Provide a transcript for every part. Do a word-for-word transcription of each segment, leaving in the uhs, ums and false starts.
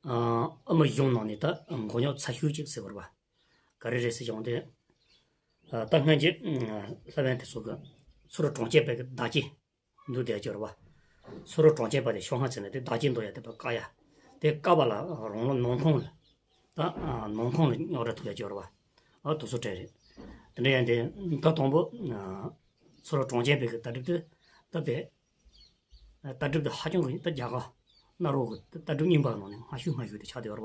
ཨ་མ་གཞུང་ནང་ནས་ད་མགོ་རྙོག་ཚ་ཤོས་ཅིག་ཟེར་བ་རེད་བ། ག་རེ་རེད་ཟེར་བྱུང་སྟེ། ད་སྔོན་གྱི་ལྷ་བན་དེ་ཚོ་གི་ཚུ་རོལ་གྲོང་ཁྱེར་པའི་གི་བདག་བསྐྱེད་འདུག་བསྡད་ཀྱི་རེད་བ། ཚུ་རོལ་གྲོང་ཁྱེར་པ་དེ་ཤོག་ཧང་ཚེ་ནས་དེ་བདག་བསྐྱེད་འདུག་ཡ་དེ་པ་བཀག་ཡ། དེ་བཀག་པ་ལ་རང་ལོ་ནང་ཁོང་ལ། ད་ནང་ཁོང་ལ་རྙོག་དྲ་ཐུག་ཡ་ཀྱི་རེད་བ། ཨ་དུ་སུ་གྲས་རེད། དེ་འདྲ་ཡ་དེ་ད་དང་པོ་ཚུ་རོལ་གྲོང་ཁྱེར་པའི་གི་ལྟ་གྲུབ་དེ་ད་པས། ལྟ་གྲུབ་དེ་ཧ་ཅང་གི་ད་རྒྱ་གར་གནའ་རོ་གི་ལྟ་གྲུབ་རྙིང་པ་ནང་ནས་སྔ་ཤོས་སྔ་ཤོས་དེ་ཆགས་བསྡད་ཡོད་རེད་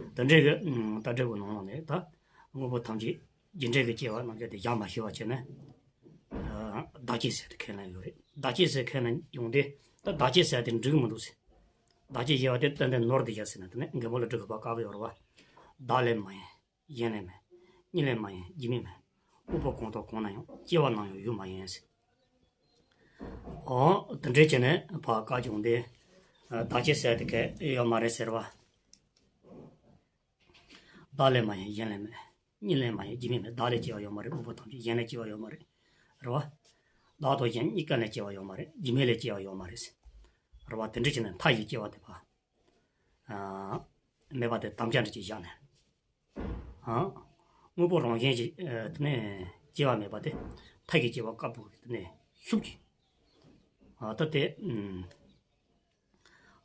བ། དེ་འདྲའི་གི་ལྟ་གྲུབ་གི་ནང་ནས་ད་དངོས་པོ་ཐམས་ཅད་རྒྱུ་འབྲས་ཀྱི་སྐྱེ་བ་རྣམས་ཀྱང་དེ་བཞག་མ་ཤེས་པ་བྱས་ནས། བདག་བསྐྱེད་ཟེར་དེ་ཁས་ལེན་ཡོད་རེད། བདག་བསྐྱེད་ཟེར་ཁས་ལེན་ཡོང་དུས་ད་བདག་བསྐྱེད་ཟེར་དེ་འགྲིག་གི་མི་འདུག་ཟེར། བདག་བསྐྱེད་ཞེས་པ་དེ་ཏན་ཏན་ནོར་དེ་བཞག་ཟེར་ན་དེ་ནས་མགོན་པོ་ཀླུ་སྒྲུབ་ཀྱིས་ཕར་བཀག་གི་ཡོད་རེད་བ། བདག་ལས་མ་ཡིན། གཞན་ལས་མ་ཡིན། གཉིས་ལས་མ་ཡིན། རྒྱུ་མེད་མིན། དངོས་པོ་གང་དང་གང་ན་ཡང་། སྐྱེ་བ་ནམ་ཡང་ཡོད་མ་ཡིན་ཟེར། འོ་དེ་འདྲའི་བྱས་ནས་ཕར་བཀག་བྱུང་སྟེ། བདག་བསྐྱེད་ཟེར་དེ་གས་ཡོད་མ་རེད་ཟེར་བ། བདག་ལས་མ་ཡིན། གཞན་ལས་མེད། གཉིས་ལས་མ་ཡིན། རྒྱུ་མེད་མིན། བདག་ལས་སྐྱེ་བ་ཡོད་མ་རེད། དངོས་པོ་ཐམས་ཅད་གཞན་ལས་སྐྱེ་བ་ཡོད་མ་རེད། རེད་བ། བདག་དང་གཞན་གཉིས་ཀ་ལས་སྐྱེ་བ་ཡོད་མ་རེད། རྒྱུ་མེད་ལས་སྐྱེ་བ་ཡོད་མ་རེད་ཟེར། རེད་བ། དེ་འདྲ་བྱས་ནས་མཐའ་བཞི་སྐྱེ་བ་དེ་ཕར། མེད་པ་དེ་དམ་བཅའ་འདྲ་ཅིག་བཞག་ནས། དངོས་པོ་རང་བཞིན་གྱིས་དེ་ནས་སྐྱེ་བ་མེད་པ་དེ་མཐའ་ཡས་སྐྱེ་བ་དཀར་པོ་གི་དེ་ནས་ཤུགས་ཀྱིས་ད་དེ་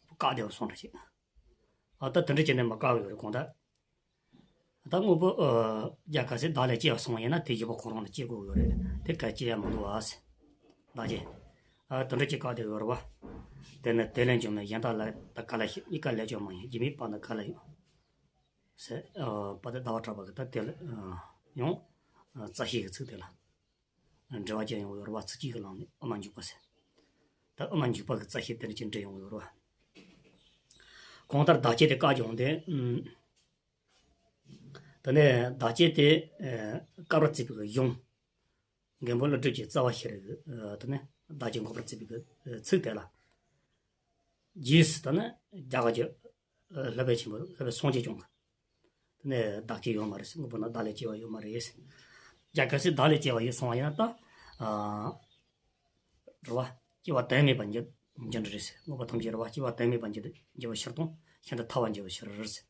བཀག་བསྡད་པ་སོང་འདྲ་ཅིག་ད་དེ་འདྲ་བྱས་ནས་མ་བཀག་ཡོད་རེད་གང་ལྟར། ད་དངོས་པོ་རྒྱ་གལ་སྲིད་བདག་ལས་སྐྱེ་བ་སོང་བ་ཡིན་ན་དེ་བཞི་པོ་ཁོ་རང་ལ་སྐྱེ་དགོས་ཡོད་རེད། དེ་ག་སྐྱེ་ཡ་མི་འདུག་བ་ཟེར། བདག་བསྐྱེད། དེ་འདྲ་ཅིག་བཀག་བསྡད་ཡོད་རེད་བ། དེ་ནས་དེ་ལས་བྱུང་བའི་གཞན་དག་ལ་ད་ག་ལ་ཞིག་གཉིས་ཀ་ལས་བྱུང་མ་ཡིན། རྒྱུ་མེད་པ་ན་ག་ལ་ཡོད། ཟེར། པ་དེ་ཟླ་བ་གྲགས་པ་གི་ད་དེ་ལ་ཡང་རྩ་ཤེ་གི་ཚིག་དེ་ལ་འགྲེལ་བ་ཅན་ཡོང་ཡོད་རེད་བ། ཚིག་གཅིག་གི་ལམ་ནས་དབུ་མ་འཇུག་པ་ཟེར། ད་དབུ་མ་འཇུག་པ་གི་རྩ་ཤེ་དེ་འདྲ་ཅིག་འགྲེལ་ཡོང་ཡོད་རེད་བ། གང་ལྟར་བདག་བསྐྱེད་དེ་བཀག་བྱུང་སྟེ། དེ་ནས་བདག་བསྐྱེད་དེ་བཀག་པར་བྱེད་པའི་གཞུང་། མགོན་པོ་ཀླུ་སྒྲུབ་ཀྱི་རྩ་བ་ཤེས་རིག་གི་དེ་ནས་བདག་བསྐྱེད་འགོག་པར་བྱེད་པའི་ཚིག་དེ་ལ། རྗེས་སུ་ད་ནི་རྒྱ་གར་གྱི་བསླབ་པའི་ཆེན་པོ་བསླབ་པའི་སངས་རྒྱས་བྱུང་གི། དེ་ནས་བདག་བསྐྱེད་ཡོད་མ་རེད་ཟེར། དངོས་པོ་ན་བདག་ལས་སྐྱེ་བ་ཡོད་མ་རེད་ཟེར། རྒྱ་གལ་སྲིད་བདག་ལས་སྐྱེ་བ་ཡོད་སོང་བ་ཡིན་ན་ད། རེད་བ། སྐྱེ་བ་དོན་མེད་པར་འགྱུར་འགྱུར་འདྲ་རེད་ཟེར། དངོས་པོ་ཐམས་ཅད་རེད་བ། སྐྱེ་བ་དོན་མེད་པར་འགྱུར་འགྱུར་བའི་ཕྱིར་དང་། ཤིན་ཏུ་ཐལ་བར་འགྱུར་བའི་ཕྱིར་ཟེར།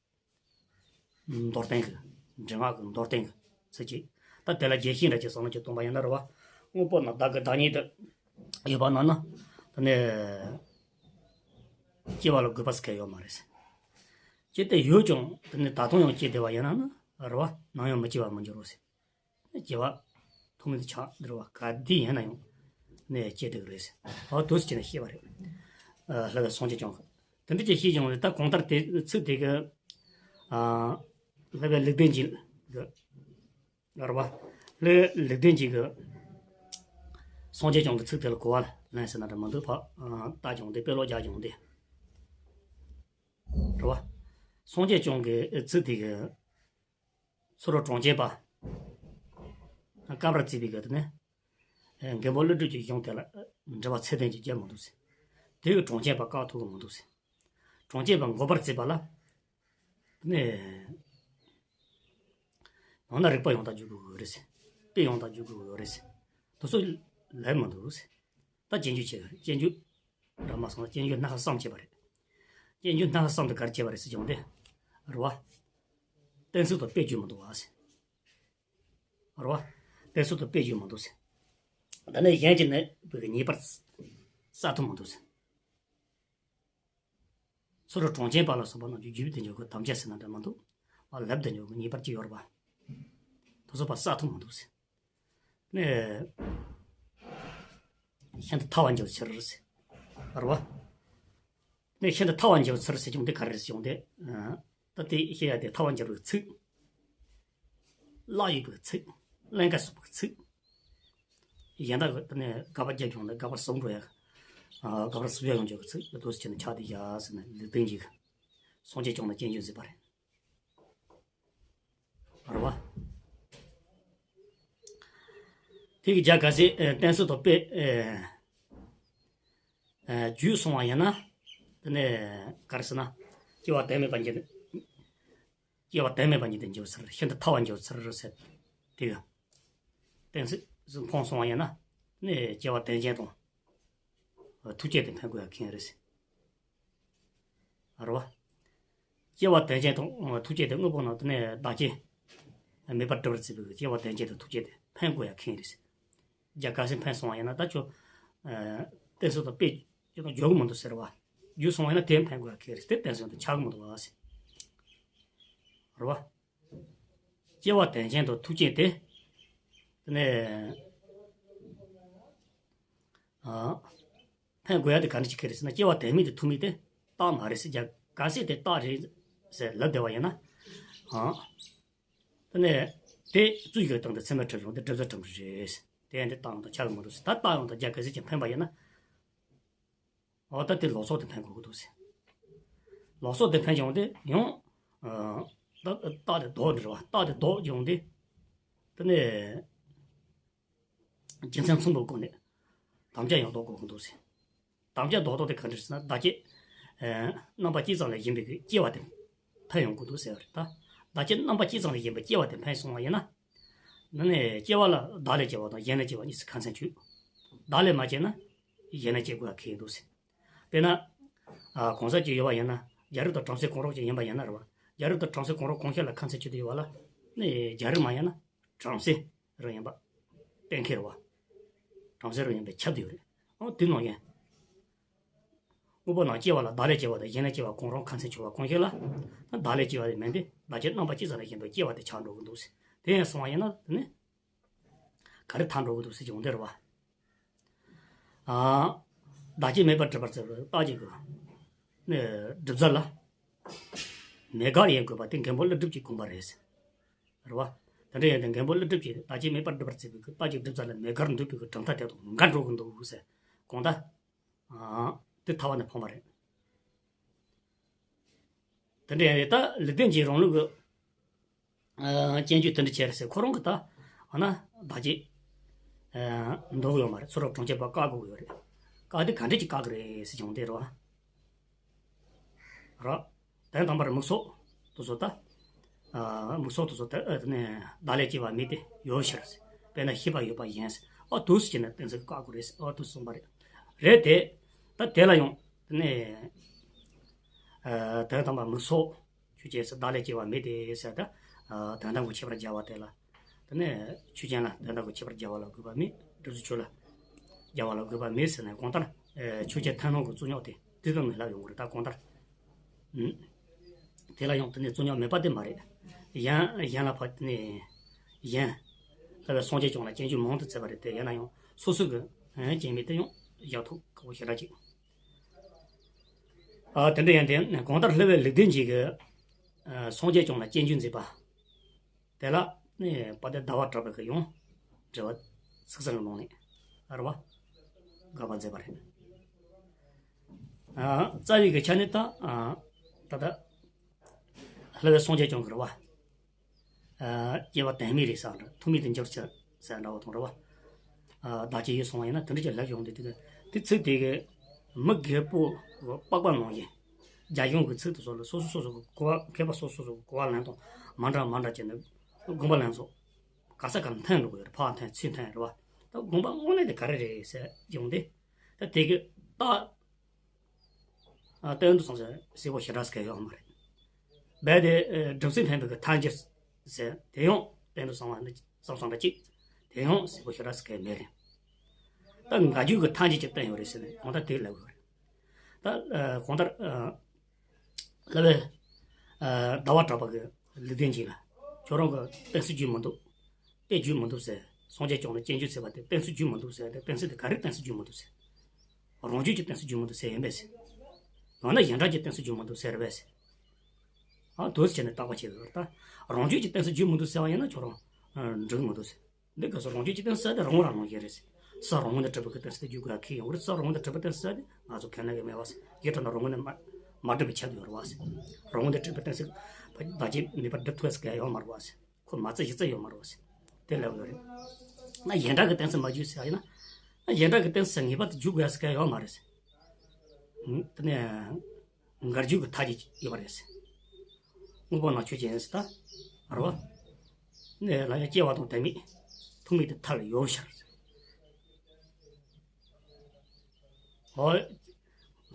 མདོར་བསྟན་གྱི། འགྲེང་བུ་གི་མདོར་བསྟན་གྱི་ཚིག་ཅིག་ད་དེ་ལ་རྒྱས་བཤད་འདྲ་ཅིག་བསམ་བློ་ཅིག་གཏོང་པ་ཡིན་ན་རེད་བ། དངོས་པོ་ན་བདག་གི་བདག་ཉིད་དུ་ཡོད་པ་ན་ན། དེ་ནས་སྐྱེ་བ་ལ་དགོས་པ་ཟེར་མཁན་ཡོད་མ་རེད་ཟེར། ཅི་སྟེ་ཡོད་ཀྱང་དེ་ནས་ད་དུང་ཡང་སྐྱེ་བསྡད་པ་ཡིན་ན་ན་རེད་བ། ནམ་ཡང་མི་སྐྱེ་བར་མི་འགྱུར་རོ་ཟེར། སྐྱེ་བ་ཐུང་ངུ་དེ་ཆགས་འདུག་བ། ག་དུས་ཡིན་ན་ཡང་ནས་སྐྱེ་བསྡད་ཀྱི་རེད་ཟེར། འོ་འདུག་སེ་བྱས་ནས་བཤད་པ་རེད། ལྷག་པའི་སངས་རྒྱས་བྱུང་གི། དེ་འདྲ་ཅིག་བཤད་ཀྱང་རེད། ད་གང་ལྟར་དེ་ཚིག་དེ་གི། ལྷག་པའི་ལེགས་ལྡན་འབྱེད་གི། རེད་བ། ལྷག་པའི་ལེགས་ལྡན་འབྱེད་གི། སངས་རྒྱས་བྱུང་གི་ཚིག་དེ་ལ་གོ་བ་ལེན་ཟེར་ན་འདྲ་མི་འདུག་ཕ། ལྟ་བྱུང་སྟེ་དཔེ་ཀློག་རྒྱག་བྱུང་སྟེ། རེད་བ། སངས་རྒྱས་བྱུང་གི་ཚིག་དེ་གི། ཚུ་རོལ་གྲོང་ཁྱེར་པ། བཀག་པར་བྱེད་པའི་གི་དེ་ནི། མགོན་པོ་ཀླུ་སྒྲུབ་ཀྱི་གཞུང་དེ་ལ་འགྲེལ་པ་ཚད་ལྡན་ཅིག་རྒྱག་མི་འདུག་ཟེར། དེ་གི་གྲོང་ཁྱེར་པ་བཀག་ཐུབ་ཀྱི་མི་འདུག་ཟེར། གྲོང་ཁྱེར་པ་འགོག་པར་བྱེད་པ་ལ། དེ་ནི། ཡང་ན་རིགས་པ་ཡང་དག་འཇུག་དགོས་ཀྱི་ཡོད་རེད་ཟེར། དཔེ་ཡང་དག་འཇུག་དགོས་ཀྱི་ཡོད་རེད་ཟེར། དེ་ཚོ་ལས་མི་འདུག་ཟེར། ད་སྤྱོད་འཇུག་བྱེད་དགོས་རེད། སྤྱོད་འཇུག་འདྲ་མ་སོང་ན་སྤྱོད་འཇུག་སྣ་ཁ་གསུམ་བྱས་པ་རེད། སྤྱོད་འཇུག་སྣ་ཁ་གསུམ་དུ་ག་རེ་བྱས་པ་རེད་ཟེར་བྱུང་སྟེ། རེད་བ། གཏན་ཚིགས་དང་དཔེ་བརྗོད་མི་འདུག་བ་ཟེར། རེད་བ། གཏན་ཚིགས་དང་དཔེ་བརྗོད་མི་འདུག་ཟེར། ད་ནི་གཞན་གྱིས་ནི་བོད་ཀྱི་ཉེས་པར་བསགས་ཐུབ་མི་འདུག་ཟེར། ཚུ་རོལ་གྲོང་ཁྱེར་པ་ལ་སོགས་པ་རྣམས་ཀྱི་རྒྱུ་བསྡུ་འཇོག་གི་དམ་བཅའ་ཟེར་ན་འདྲ་མི་འདུག་ལབ་བསྡུ་འཇོག་གི་ངེས་པར་གྱི་ཡོད་རེད་པ། དེ་ཚོ་པ་བསགས་ཐུབ་མི་འདུག་ཟེར། ནས། ཤིན་ཏུ་ཐལ་བར་འགྱུར་ཕྱིར་ཟེར། རེད་བ། ནས་ཤིན་ཏུ་ཐལ་བར་འགྱུར་ཕྱིར་ཟེར་ཀྱང་འདི་ག་རེ་རེད་ཟེར་ཀྱང་འདི། ད་དེ་བཤད་ཡ་དེ་ཐལ་བར་འགྱུར་བའི་ཚིག་ལ་ཡོད་པའི་ཚིག་ཀླན་ཀ་སོགས་པའི་ཚིག་གཞན་དག་གི་དེ་ནས་དགག་པ་བརྒྱབ་ཀྱང་ལ་དགག་པ་གསུམ་འགྲོ་ཡ། དགག་པ་གསུམ་ཡ་ཡོང་རྒྱུ་གི་ཚིག་ལ་དོ་ཟེར་བྱས་ནས་ཆགས་དེ་ཡ་ཟེར་ནས་ལེགས་ལྡན་གྱི། སངས་རྒྱས་བྱུང་ན་སྤྱོད་འཇུག་ཟེར་བ་རེད། རེད་བ། དེ་གི་རྒྱ་གལ་སྲིད་གཏན་ཚིགས་དང་དཔེ། བརྗོད་སོང་བ་ཡིན་ན། དེ་ནས་ག་རེ་ཟེར་ན། སྐྱེ་བ་དོན་མེད་པར་འགྱུར། སྐྱེ་བ་དོན་མེད་པར་འགྱུར་ཏེ་འགྱུར་ཚུལ། ཤིན་ཏུ་ཐལ་བར་འགྱུར་ཚུལ་ཟེར། དེ་གི་གཏན་ཚིགས་སུ་འཕངས་སོང་བ་ཡིན་ན། ནས་སྐྱེ་བ་དོན་ཅན་དང་། ཐུག་བཅས་ཏེ་འཕེན་དགོས་ཡ་མཁན་རེད། རེད་བ། སྐྱེ་བ་དོན་ཅན་དང་ཐུག་བསྐྱེད་དེ། དངོས་པོ་ནང་དུ་ནས་བདག་བསྐྱེད་མེད་པར་སྒྲུབ་པར་བྱེད་པའི་སྐྱེ་བ་དོན་ཅན་དང་ཐུག་བསྐྱེད་དེ་འཕེན་དགོས་ཡ་ཁེལ་རེད། རྒྱ་གལ་སྲིད་འཕེན་སོང་བ་ཡིན་ན། ད་ཁྱོད་གཏན་སྲིད་དང་དཔེ་ཁྱོད་དང་འགྱུར་གི་མི་འདུག་ཟེར་བ། འགྱུར་སོང་བ་ཡིན་ན་དེ་འཕེན་དགོས་ཡ་ཁེལ་རེད། དེ་གཏན་སྲིད་དང་ཆགས་གི་མི་འདུག་བ་ཟེར། རེད་བ། སྐྱེ་བ་དོན་ཅན་དང་ཐུག་བསྐྱེད་དེ། དེ་ནས་ཨ། འཕེན་དགོས་ཡ་དེ་ག་འདྲ་ཅིག་ཁེལ་རེད་ཟེར་ན། སྐྱེ་བ་དོན་མེད་དང་ཐུག་མེད་དེ་རྟགས་མ་རེད་ཟེར། རྒྱ་གལ་སྲིད་དེ་རྟགས་རེད་ཟེར་ལབ་བསྡད་པ་ཡིན་ན། ཨ། དེ་ནས་དེ་རྩོད་ཡོད་སྟངས་དེ་ཚད་མས་གྲུབ་ཡོང་དེ་སྒྲུབ་རྩལ་གྲུབ་རེད། དེ་ཡང་དེ་རྟགས་ཡོང་དང་ཆགས་མི་འདུག་ཟེར། ད་རྟགས་ཡོང་དང་རྒྱ་གལ་སྲིད་ཀྱང་འཕེན་པ་ཡིན་ན། འོ་ད་དེ་ལོག་སོགས་དེ་འཕེན་དགོས་ཀྱི་འདུག་ཟེར། ལོག་སོགས་དེ་འཕེན་ཀྱང་དེ་ཡང་། ཨ། རྟགས་རྟགས་དེ་ལྡོག་འདྲ་བ། རྟགས་དེ་ལྡོག་ཀྱང་དེ། དེ་ནས་རྒྱུ་མཚན་མཚུངས་པའི་སྒོ་ནས་དམ་བཅའ་ཡང་ལྡོག་དགོས་ཀྱི་འདུག་ཟེར། དམ་བཅའ་ལྡོག་ལྡོག་དེ་ག་འདྲ་ཟེར་ན། བདག་བསྐྱེད། ཨ། རྣམ་པ་གཅིག་ཙམ་ལ་ཞེན་པའི་སྐྱེ་བ་དེ་འཕེན་ཡོང་གི་འདུག་ཟེར་བ་རེད་ད། བདག་བསྐྱེད་རྣམ་པ་གཅིག་ཙམ་ལ་ཞེན་པའི་སྐྱེ་བ་དེ་འཕེན་སོང་བ་ཡིན་ན། ནི་ནས་སྐྱེ་བ་ལ་བདག་ལས་སྐྱེ་བ་དང་གཞན་ལས་སྐྱེ་བ་གཉིས་སུ་ཁ་མཚན་ཆོད། བདག་ལས་མ་སྐྱེས་ན་གཞན་ལས་སྐྱེ་དགོས་པ་ཁེལ་འདུག་ཟེར། དཔེར་ན། ཨ། གང་ཟག་ཅིག་ཡོད་པ་ཡིན་ན། རྒྱལ་རབས་དང་བྲམ་ཟེ་གང་རུང་ཅིག་ཡིན་པ་ཡིན་ན་རེད་བ། རྒྱལ་རབས་དང་བྲམ་ཟེ་གང་རུང་གང་ཤར་ལ་ཁ་མཚན་ཆོད་དུ་ཡོད་པ་ལ། ནི་རྒྱལ་རབས་མ་ཡིན་ན་བྲམ་ཟེ་རང་ཡིན་པ་གཏན་འཁེལ་རེད་བ། བྲམ་ཟེ་རང་ཡིན་པའི་ཁྱབ་བསྡད་ཡོད་རེད། ཨོ་དེ་ནང་བཞིན། དངོས་པོ་ནང་སྐྱེ་བ་ལ་བདག་ལས་སྐྱེ་བ་དང་གཞན་ལས་སྐྱེ་བ་གང་རུང་ཁ་མཚན་ཆོད་པ་གང་ཤར་ལ། བདག་ལས་སྐྱེ་བ་དེ་མིན་ཏེ། བདག་བསྐྱེད་རྣམ་པ་གཅིག་ཙམ་ལ་ཞེན་པའི་སྐྱེ་བ་དེ་ཆགས་འགྲོ་གི་འདུག་ཟེར། དེ་ཡང་སོང་བ་ཡིན་ན་དེ་ནི། ག་རེ་ཐལ་འགྲོ་གི་འདུག་ཟེར་གྱི་འོང་དེ་རེད་བ། ཨ། བདག་བསྐྱེད་མེད་པར་སྒྲུབ་པར་བྱེད་པའི་རྟགས་ཀྱི་སྒོ་ནས་སྒྲུབ་རྩལ་ལ་མེད་དགག་ཡིན་དགོས་པ་དེ་མགོན་པོ་ཀླུ་སྒྲུབ་ཀྱི་དགོངས་པ་རེད། རེད་བ། དེ་འདྲ་ཡིན་ཏེ་མགོན་པོ་ཀླུ་སྒྲུབ་ཀྱིས་བདག་བསྐྱེད་མེད་པར་སྒྲུབ་པར་བྱེད་པའི་རྟགས་ཀྱི་སྒྲུབ་རྩལ་ལ་མེད་དགག་འདུས་པའི་གྲུབ་མཐའ་དེ་དང་འགལ་འགྲོ་གི་འདུག་ཟེར། གང་ལྟར། ཨ། དེ་ཐལ་བ་ནས་ཕངས་པ་རེད། དེ་འདྲ་ཡིན་ཏེ་ད་ལུགས་ལྡན་གྱི་རང་ལུགས་ཀྱི། ཨ། སྤྱོད་འཇུག་དེ་འདྲ་བྱས་རེད་ཟེར། ཁོ་རང་གི་ད་ཨ་ན་བདག་བསྐྱེད། ཨ། འདུག་ཡོད་མ་རེད། ཚུ་རོལ་གྲོང་ཁྱེར་པ་བཀག་དགོས་ཡོད་རེད། བཀག་དེ་ག་འདྲ་ཅིག་བཀག་གི་རེད་ཟེར་བྱུང་དེ་རེད་བ། ར། དོན་དམ་པར་མིག་སོགས་དེ་ཚོ་ད། ཨ། མིག་སོགས་དེ་ཚོ་ད། ཨ། དེ་ནས་བདག་ལས་སྐྱེ་བ་མེད་དེ་ཡོད་ཕྱིར་ཟེར། དཔེར་ན་ཤེས་པ་ཡོད་པ་ཡིན་ཟེར། ཨ། དུས་སུ་བྱས་ནས་གཏན་ཚིགས་བཀག་དགོས་རེད་ཟེར། ཨ། དུས་སུ་གསུངས་པ་རེད། རེད་དེ། ད་དེ་ལ་ཡང་དེ་ནས། ཨ། དོན་དམ་པར་མིག་སོགས་ཆོས་ཅན་ཟེར། བདག་ལས་སྐྱེ་བ་མེད་དེ་ཟེར། ད། ཨ། དོན་དམ་གྱི་ཁྱད་པར་སྦྱར་བ་དེ་ལ། དེ་ནས་ཆོས་ཅན་ལ་དོན་དམ་གྱི་ཁྱད་པར་སྦྱར་བ་ལ་དགོས་པ་མེད། སྒྲུབ་ཚུལ་ཆོས་ལ་སྦྱར་བ་ལ་དགོས་པ་མེད་ཟེར་ནས། གང་ལྟར། ཨེ། ཆོས་ཅན་མཐར་སྣང་གི་རྩོད་རྙོག་དེ་དེ་ཙམ་ནས་ལབ་ཡོང་གི་རེད། ད་གང་ལྟར། ཨུམ། དེ་ལ་ཡང་དེ་ནས་རྩོད་རྙོག་མེད་པ་དེ་མ་རེད། གཞན་གཞན་ལ་ཕར་དེ་ནས་གཞན། ལྷག་པའི་སངས་རྒྱས་བྱུང་ལ་སྤྱོད་འཇུག་མང་དུ་བྱས་པ་རེད་དེ། ཡིན་ན་ཡང་སོ་སོ་གི། ཨེ། སྐྱེ་མེད་དེ་ཡང་བཞག་ཐུབ་དཀའ་བོ་ཞེ་དྲག་ཅིག། ཨ། དེ་འདྲ་ཡིན་ཏེ་གང་ལྟར་ལྷག་པའི་ལུགས་ལྡན་གྱི་གི། ཨ། སངས་རྒྱས་བྱུང་ལ་སྤྱོད་འཇུག་མཛད་པ། དེ་ལ་ནི་དཔལ་ལྡན་ཟླ་བ་གྲགས་པ་གིས་ཡང་འགྲེལ་པ་ཚིག་གསལ་གྱི་ནང་ནས་ཨ་རེད་བ། དགག་པ་མཛད་པ་རེད། ཨ། རྩ་བའི་གི་ཆ་ནས་ད། ཨ། ད་ལྟ་ལྷག་པའི་སངས་རྒྱས་བྱུང་གི་རེད་བ། ཨ། སྐྱེ་བ་དོན་མེད་རེད་ཟེར་འདྲ། ཐུག་མེད་དུ་འགྱུར་ཕྱིར་ཟེར་འདྲ་བོ་དང་རེད་བ། ཨ། བདག་བསྐྱེད་ཡོད་སོང་བ་ཡིན་ན་དེ་འདྲ་ཅིག་ལབ་ཡོང་དུས། དེ་དེ་ཚིག་དེ་གི་མི་རྒད་པོ་པགས་པ་ནང་བཞིན། རྒྱ་གཞུང་གི་ཚིག་དེ་ཚོ་ལ་སོ་སོ་སོ་སོ་གི་གོ་བ། མཁས་པ་སོ་སོ་སོ་གི་གོ་བ་ལེན་སྟངས་མ་འདྲ་མ་འདྲ་བྱས་ནས་དགོངས་པ་ལེན་ཚུལ་ག་ས་ག་ལ་འཐེན་འགྲོ་གི་ཡོད་རེད། ཕར་འཐེན་ཚུར་འཐེན་རེད་བ། ད་དགོངས་པ་དངོས་གནས་དེ་ག་རེ་རེད་ཟེར་ཡོང་དུས། ད་དེ་གི་རྟགས། ཨ། གཏན་དུ་བཟུང་ས་གསལ་པོ་ཞེ་དྲག་ཟེར་མཁན་ཡོད་མ་རེད། རྦད་དེ། ཨ། སྒྲུབ་ཚུལ་འཕེན་པའི་གི་མཐའ་འཁྱེར་ཟེར་དེ་ཡང་གཏན་དུ་བཟུང་བ་ནི་བསམ་བསམ་འདྲ་གཅིག། དེ་ཡང་གསལ་པོ་ཞེ་དྲག་ཟེར་མཁན་མེད་རེད། ད་འགལ་འཇུག་གི་མཐའ་འཁྱེར་ཅིག་བསྟན་ཡོད་རེད་ཟེར་ནས་གང་ལྟར་དེ་ལབ་དགོས་རེད། ད། ཨ། གང་ལྟར། ཨ། ལྷག་པའི། ཨ། ཟླ་བ་གྲགས་པ་གིས་ལུགས་ལྡན་གྱི་ལ་ཁྱོད་རང་གི་གཏན་ཚིགས་རྒྱུད་མི་འདུག། དེ་རྒྱུད་མི་འདུག་ཟེར། སངས་རྒྱས་བྱུང་ལ་སྤྱོད་འཇུག་ཟེར་བ་དེ་གཏན་ཚིགས་རྒྱུད་མི་འདུག་ཟེར། དེ་གཏན་ཚིགས་དེ་ག་རེ་གཏན་ཚིགས་རྒྱུད་མི་འདུག་ཟེར། རང་རྒྱུད་ཀྱི་གཏན་ཚིགས་རྒྱུད་མི་འདུག་ཟེར་ཡིན་པས་ཟེར། ཡང་ན་གཞན་དག་གི་གཏན་ཚིགས་རྒྱུད་མི་འདུག་ཟེར་བས་ཟེར། ཨ། དུས་སུ་བྱས་ནས་བརྟག་པ་བྱེད་དགོས་པར་ལྟ། རང་རྒྱུད་ཀྱི་གཏན་ཚིགས་རྒྱུད་མི་འདུག་ཟེར་བ་ཡིན་ན་ཁྱོད་རང་འགྲིག་གི་མི་འདུག་ཟེར། འདི་ག་ཚོད་རང་རྒྱུད་ཀྱི་གཏན་ཚིགས་ཟེར་དེ་རང་རང་ནང་བཞིན་རེད་ཟེར། ས་རང་ངོས་ནས་གྲུབ་པའི་གི་གཏན་ཚིགས་དེ་རྒྱུད་དགོས་ཡ་ཁེལ་ཡོང་གི་རེད། ས་རང་ངོས་ནས་གྲུབ་པའི་གཏན་ཚིགས་ཟེར་དེ་ང་ཚོ་ཁས་ལེན་གི་མེད་བ་ཟེར། ཡེ་གྲུབ་ན་རང་ངོས་ནས་མ་མ་གྲུབ་པའི་ཆ་དེ་ཡོད་རེད་བ་ཟེར། རང་ངོས་ནས་གྲུབ་པའི་གཏན་ཚིགས་བདག་བསྐྱེད་མེད་པར་སྒྲུབ་ཐུབ་ཡ་ཟེར་ག་ཡ་ཡོད་མ་རེད་བ་ཟེར། ཁོ་མ་རྩ་གཞི་རྩ་ཡོད་མ་རེད་བ་ཟེར། དེ་ལབ་ཡོད་རེད། ན་གཞན་དག་གི་གཏན་ཚིགས་མ་རྒྱུད་ཟེར་ཡ་ཡིན་ན། ན་གཞན་དག་གི་གཏན་ཚིགས་ངེས་པར་དུ་རྒྱུད་དགོས་ཡ་ཟེར་ག་ཡ་ཡོད་མ་རེད་ཟེར། ཨང་། དེ་ནས། འགལ་འཇུག་གི་མཐའ་ཅིག་ཡོད་པ་རེད་ཟེར། དངོས་པོ་ནང་ཆོས་ཅན་ཟེར་ད། རེད་བ། ནས་ལ་ཡང་སྐྱེ་བ་དང་དོན་མེད། ཐུག་མེད་དུ་ཐལ་ཡོད་ཕྱིར་ཟེར། འོ།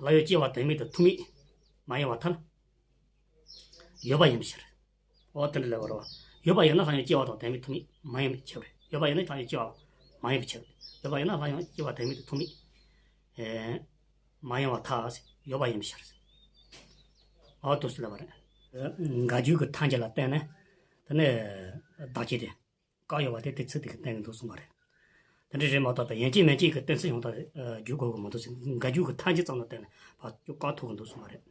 ལ་ཡང་སྐྱེ་བ་དོན་མེད་དང་ཐུག་མེད་མ་ཡིན་པར་ཐལ། ཡོད་པ་ཡིན་པའི་ཕྱིར། འོ་དེ་འདྲ་ལབ་པ་རེད་བ། ཡོད་པ་ཡིན་ན་སླར་ཡང་སྐྱེ་བ་དང་ལྡན་མིན་དུ་མེད་མ་ཡིན་པའི་ཕྱིར། ཡོད་པ་ཡིན་ན་སླར་ཡང་སྐྱེ་བ་མ་ཡིན་པའི་ཕྱིར། ཡོད་པ་ཡིན་ན་སླར་ཡང་སྐྱེ་བ་ལྡན་མིན་དུ་མེད། ཨེ། མ་ཡིན་པར་ཐལ། ཡོད་པ་ཡིན་པའི་ཕྱིར། འོ་དེ་ཚོ་ལབ་པ་རེད། འགལ་རྒྱུ་གི་ཐལ་འགྱུར་ལ་བརྟེན་ནས། དེ་ནས་བདག་སྐྱེ་དེ། བཀག་ཡོད་པ་དེ་དེ་ཚིག་དེ་གིས་བསྟན་གྱི་འདུག་གསུངས་པ་རེད། དེ་འདྲ་རེད་མ་གཏོགས་ད་ཡན་ཆད་མན་ཆད་ཀྱི་གཏན་ཚིགས་ཡང་དག་བརྗོད་དགོས་ཀྱི་མི་འདུག་ཟེར། འགལ་རྒྱུ་གི་ཐལ་འགྱུར་ཙམ་ལ་བརྟེན་ནས་ཕར་བཀག་ཐུབ་ཀྱི་འདུག་གསུངས་པ་རེད།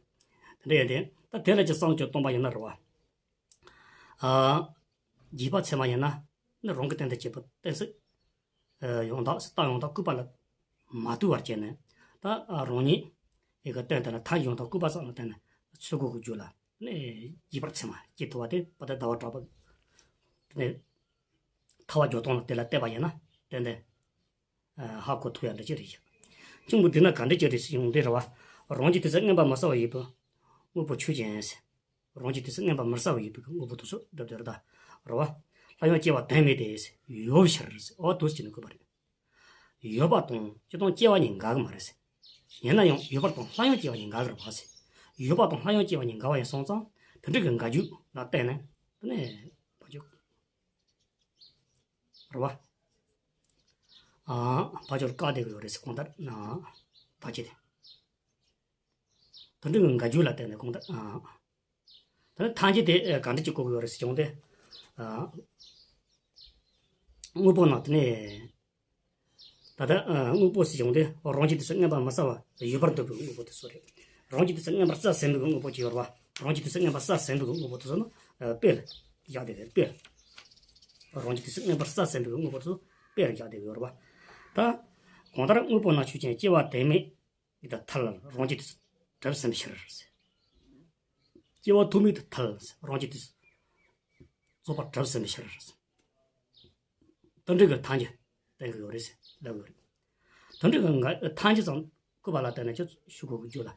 དེ་འདྲ་ཡིན་དུས་ད་དེ་ལ་ཅི་བསམ་བློ་བཅོས་གཏོང་པ་ཡིན་ན་རེད་བ། ཨ། རྗེས་དཔག་ཚད་མ་ཡིན་ན་ནི་རང་གི་སྟེང་དུ་སྐྱེས་པའི་གཏན་ཚིགས། ཨ། ཡང་དག་རྟགས་ཡང་དག་བཀོད་པ་ལ་མ་ལྟོས་པར་བྱས་ནས། ད་རང་ཉིད་ཀྱི་སྟེང་དུ་ལ་ཐལ་འགྱུར་ཡང་དག་བཀོད་པ་ཙམ་ལ་བརྟེན་ནས་ཚུར་འགོད་ཀྱི་རྒྱུ་ལ་ནི་རྗེས་དཔག་ཚད་མ་སྐྱེ་ཐུབ་པ་དེ་པ་ད་ཟླ་བ་གྲགས་པ་ནི་ཐལ་བ་འཇོག་སྟངས་ལ་དེ་ལ་བལྟས་པ་ཡིན་ན་ཏན་ཏན་ཧ་གོ་ཐུབ་ཡ་འདྲ་ཅིག་རེད་ཤག་གཅིག་པུ་འདི་ན་ག་འདྲ་ཅིག་རེད་ཟེར་ཡོང་དུས་རེད་བ། རང་རྒྱུ་དེ་ཚོ་མངོན་པར་མི་གསལ་བ་ཡོད་པའི་དངོས་པོ་ཆོས་ཅན། རང་རྒྱུ་དེ་ཚོ་མངོན་པར་མི་གསལ་བ་ཡོད་པའི་དངོས་པོ་དེ་ཚོ་སྒྲུབ་དེ་རེད་ད། རེད་བ། སླར་ཡང་སྐྱེ་བ་དོན་མེད་དེ་ཡོད་ཕྱིར། འོ་དེ་ཚོ་ཅི་ནས་བཀོད་པ་རེད། ཡོད་པ་དང་སྤྱིར་བཏང་སྐྱེ་བ་གཉིས་འགལ་གི་མ་རེད་ཟེར། ཡིན་ན་ཡང་ཡོད་པ་དང་སླར་ཡང་སྐྱེ་བ་གཉིས་འགལ་གི་རེད་བ་ཟེར། ཡོད་པ་དང་སླར་ཡང་སྐྱེ་བ་གཉིས་འགལ་བ་ཡིན་སོང་ཙང་དེ་འདྲ་གི་འགལ་རྒྱུ་ལ་བརྟེན་ནས་དེ་ནས་བ་ཅུ། རེད་བ། ཨ། བ་ཅུར་བཀག་བསྡད་གི་ཡོད་རེད་ཟེར་གང་ལྟར་ན། བདག་སྐྱེ་དེ། དེ་འདྲ་གི་འགལ་རྒྱུ་ལ་བརྟེན་ནས་གང་ལྟར་ཨ། ད་ནི་ཐལ་འགྱུར་དེ་ག་འདྲ་ཅིག་བཀོད་གི་ཡོད་རེད་ཟེར་བྱུང་སྟེ། ཨ། དངོས་པོ་ནང་དེ་ནས། ད་ལྟ་དངོས་པོ་ཟེར་བྱུང་སྟེ་རང་རྒྱུ་དེ་ཚོ་མངོན་པར་མི་གསལ་བ་ཡོད་པར་འདོད་པའི་དངོས་པོ་དེ་ཚོ་རེད། རང་རྒྱུ་དེ་ཚོ་མངོན་པར་གསལ་ཟིན་པའི་དངོས་པོ་ཅིག་ཡོད་རེད་བ། རང་རྒྱུ་དེ་ཚོ་མངོན་པར་གསལ་ཟིན་པའི་དངོས་པོ་དེ་ཚོ་ནི་དཔེ་ལ་བཞག་བསྡད་པའི་དཔེ། རང་རྒྱུ་དེ་ཚོ་མངོན་པར་གསལ་ཟིན་པའི་དངོས་པོ་དེ་ཚོ་དཔེ་ལ་བཞག་བསྡད་ཡོད་རེད་བ། ད་གང་ལྟར་དངོས་པོ་ནང་ཆོས་ཅན་སྐྱེ་བ་དོན་མེད་ཡིན་ད་ཐལ་ལ་རང་རྒྱུ་དེ་ཚོ་གྲུབ་ཟིན་པའི་ཕྱིར། སྐྱེ་བ་ཐོགས་མེད་དུ་ཐལ། རང་རྒྱུ་དེ་ཚོ་རྫོགས་པ་གྲུབ་ཟིན་པའི་ཕྱིར། དོན་འགྲིག་གི་ཐལ་འགྱུར་བསྟན་གྱི་ཡོད་རེད་ཟེར་ལབ་ཡོད་རེད། དོན་འགྲིག་གི་ཐལ་འགྱུར་ཙམ་བཀོད་པ་ལ་བརྟེན་ནས་ཁྱོད་ཞུ་དགོས་ཀྱི་རྒྱུ་ལ་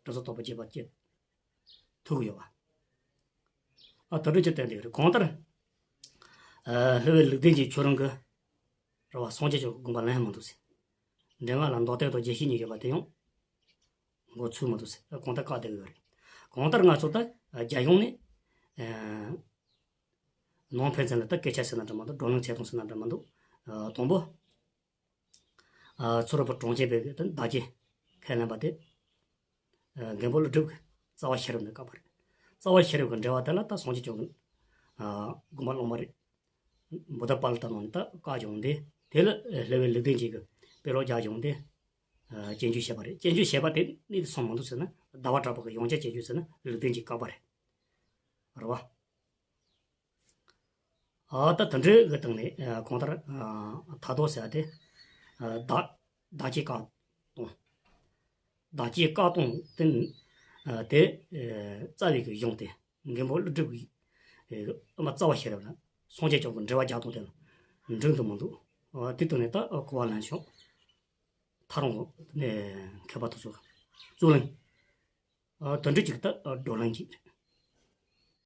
གྲུབ་མཐའ་རྟོགས་པ་རྗེས་དཔག་སྐྱེ་ཐུབ་ཀྱི་ཡོད་པ། ཨ། དོན་འགྲིག་ཅེས་བསྟན་ཏེ་ཡོད་རེད། གང་ལྟར། ཨ། སླུ་བའི་ལུགས་ལྡན་གྱི་ཁྱོད་རང་གི་རེད་བ། སངས་རྒྱས་ཀྱི་དགོངས་པ་ལེན་མི་འདུག་ཟེར། འགྲེལ་ངག་ལ་མདོ་སྟོན་དང་རྒྱས་བཤད་གཉིས་ཡོད་པ་དེ་ཡང་འགོ་ཚུགས་མི་འདུག་ཟེར། གང་ལྟར་བཀག་བསྡད་ཀྱི་ཡོད་རེད། གང་ལྟར་ང་ཚོ་ད་རྒྱ་གཞུང་ནས། ཨ། ནང་ཕན་ཚུན་ལ་ད་སྐད་ཆ་ཟེར་ན་འདྲ་མི་འདུག་བགྲོ་གླེང་བྱེད་སྟངས་ཟེར་ན་འདྲ་མི་འདུག་ཨ། དང་པོ། ཨ། ཚུ་རོལ་པ་གྲངས་ཅན་པའི་གི་ད་བདག་སྐྱེ་ཁས་ལེན་པ་དེ། ཨ། མགོན་པོ་ཀླུ་སྒྲུབ་ཀྱི་རྩ་བ་ཤེས་རབ་ནས་བཀག་པ་རེད། རྩ་བ་ཤེས་རབ་ཀྱི་འགྲེལ་བ་དེ་ལ་ད་སངས་རྒྱས་བཅོམ་ལྡན། ཨ། དགོངས་པ་སློབ་མ་རེད། བུདྡྷ་པཱ་ལི་ཏ་ནང་ནས་ད་བཀག་བྱུང་སྟེ། དེ་ལ་སླུ་བའི་ལུགས་ལྡན་གྱིས་གི་དཔེ་ཀློག་རྒྱག་བྱུང་སྟེ། ཨ། སྐྱོན་བརྗོད་བྱས་པ་རེད། སྐྱོན་བརྗོད་བྱས་པ་དེ་གནད་དུ་སོན་མི་འདུག་ཟེར་ན་ཟླ་བ་གྲགས་པ་གི་ཡང་བསྐྱར་སྐྱོན་བརྗོད་ཟེར་ན་ལུགས་ལྡན་གྱིས་བཀག་པ་རེད། རེད་བ། ཨ། ད་དེ་འདྲའི་གི་སྟེང་ནས། ཨ། གང་ལྟར། ཨ། མཐའ་ལྡོག་ཟེར་ཡ་དེ། ཨ། བདག་བདག་སྐྱེ་བཀག་སྟངས། བདག་སྐྱེ་བཀག་སྟངས་དེ། ཨ། དེ། ཨ། རྩ་བའི་གི་གཞུང་དེ་མགོན་པོ་ཀླུ་སྒྲུབ་ཀྱི། ཨ། དབུ་མ་རྩ་བ་ཤེས་རབ་ལ་སངས་རྒྱས་བཅོམ་ལྡན་འགྲེལ་བ་རྒྱག་སྟངས་དེ་ལ་འགྲིག་འདུག་མི་འདུག་ཨ། དེ་དོན་ནས་ད་གོ་བ་ལེན་ཆོག་ཐག་རིང་པོ་ནས་མཁས་པ་དེ་ཚོ་རྩོད་གླེང་། ཨ། དེ་འདྲ་ཅིག་ད་བགྲོ་གླེང་ཅིག་